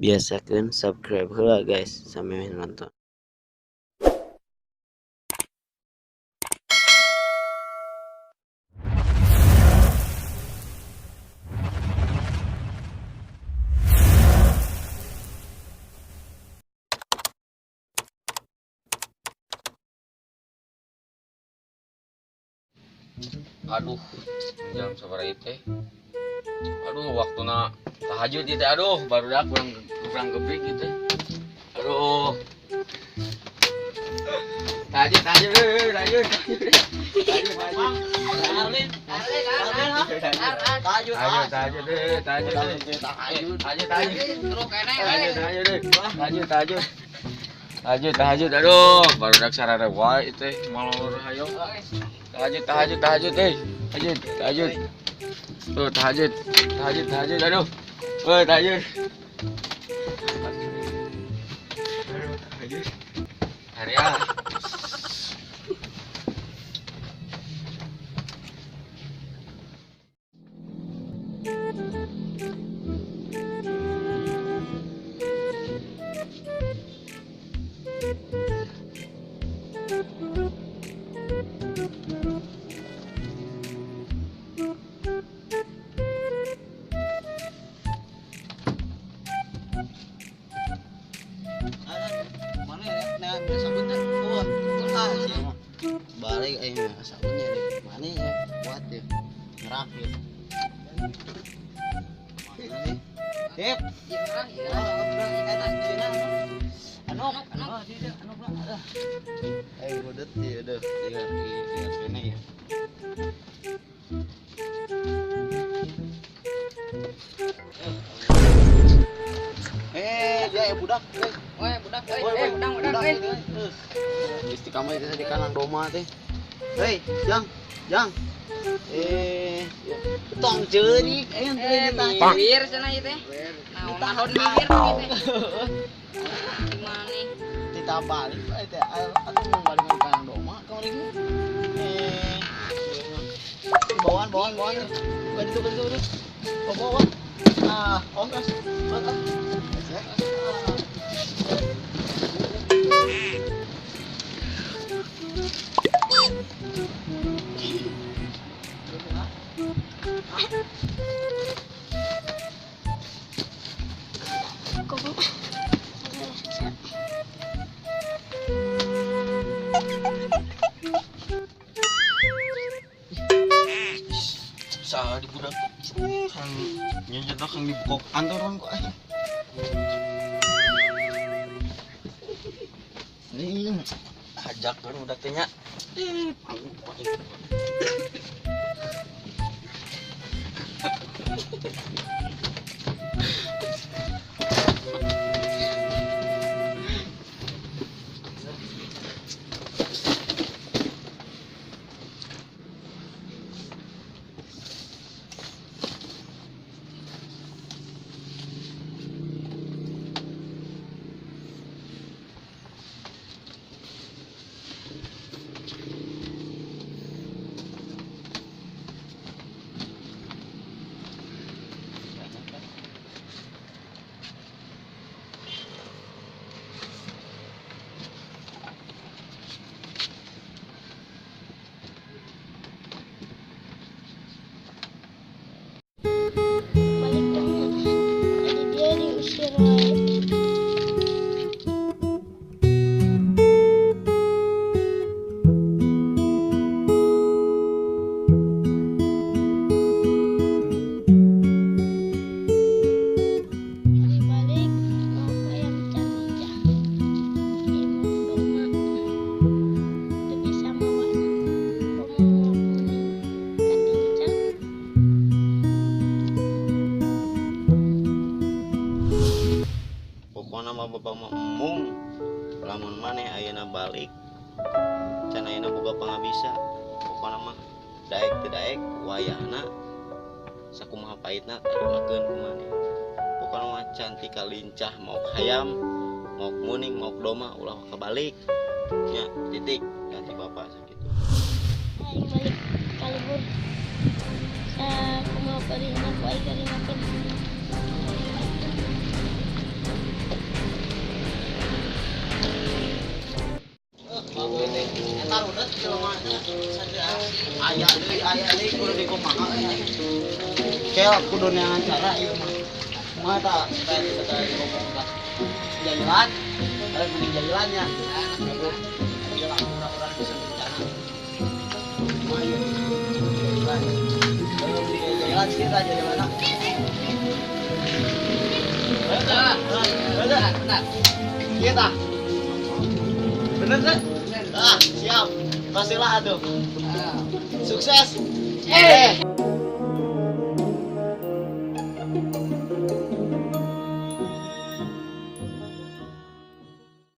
Biasakeun subscribe heula guys samemeh nonton. Aduh, jam sabaraha ieu teh? Aduh, waktuna tahajud ieu teh. Aduh, barudak kurang kurang gebrik ieu teh. Aduh. Tahajud, tahajud, tahajud, tahajud. Tahajud, tahajud, tahajud, tahajud, tahajud, tahajud, tahajud, tahajud, tahajud, tahajud, aduh, barudak sarare wae ieu teh, molor hayo. Tahajud, tahajud, tahajud, eh, tahajud, tahajud. Tuh, tahajud, tahajud, tahajud, aduh. Woi, tahajud. Aduh, tahajud. Hari ah. Balik aing sabunnya deh. Mana ya? Kuat ya. Ngerak ya. Mana nih? Hip. Anu, anu, anu. Eh, bodet ya, udah. Tinggal kene ya. Eh, dia ya budak. Woi, budak, eh, budak, budak, eh. Istiqamah itu di kanan doma teh. Hei, jang, jang. Eh, tong ceurik aya teh mihir cenah ieu teh. Naon mihir ieu teh. Gimana nih? Tita balik bae teh. Atuh mun balik ka kanan doma kamari. Eh, bawaan, bawaan, bawaan. Ka ditu, ka ditu, ka ditu. Bawa. Ah, ongkos. Ah. Saha di budak kang nyejedak kang dibukok antoran kok. Nih, ajak kan budak teh nya. Balik dong, jadi dia diusir wae. Balik mau ke yang calincah imuk doma teu bisa mawana komo mawa kuning katincak. Pokona mah bapak mah embung lamun maneh ayeuna balik can ayeuna boga pangabisa. Pokona mah daek teu daek wayahna sakumaha pahitna tarimakeun ku maneh. Pokona mah cantika lincah maok hayam maok muning maok doma ulah kabalik nya titik ganti bapak sakitu. Aing balik ka lembur sakumaha perihna ku aing tarimakeun. Jelema aya deui, aya deui, kudu dikumaha euy. Kel, kudu neangan cara ieu mah. Kumaha tah supaya kita teh ngomong tah. Jailan, ada mending jailan nya. Aduh, jailan urang-urang bisa berencana. Kumaha ieu? Jailan. Kalau mending jailan sih tah jailan. Benar, benar. Iya tah. Bener teh? Ah, siap. Pastilah atuh. Sukses. Eh.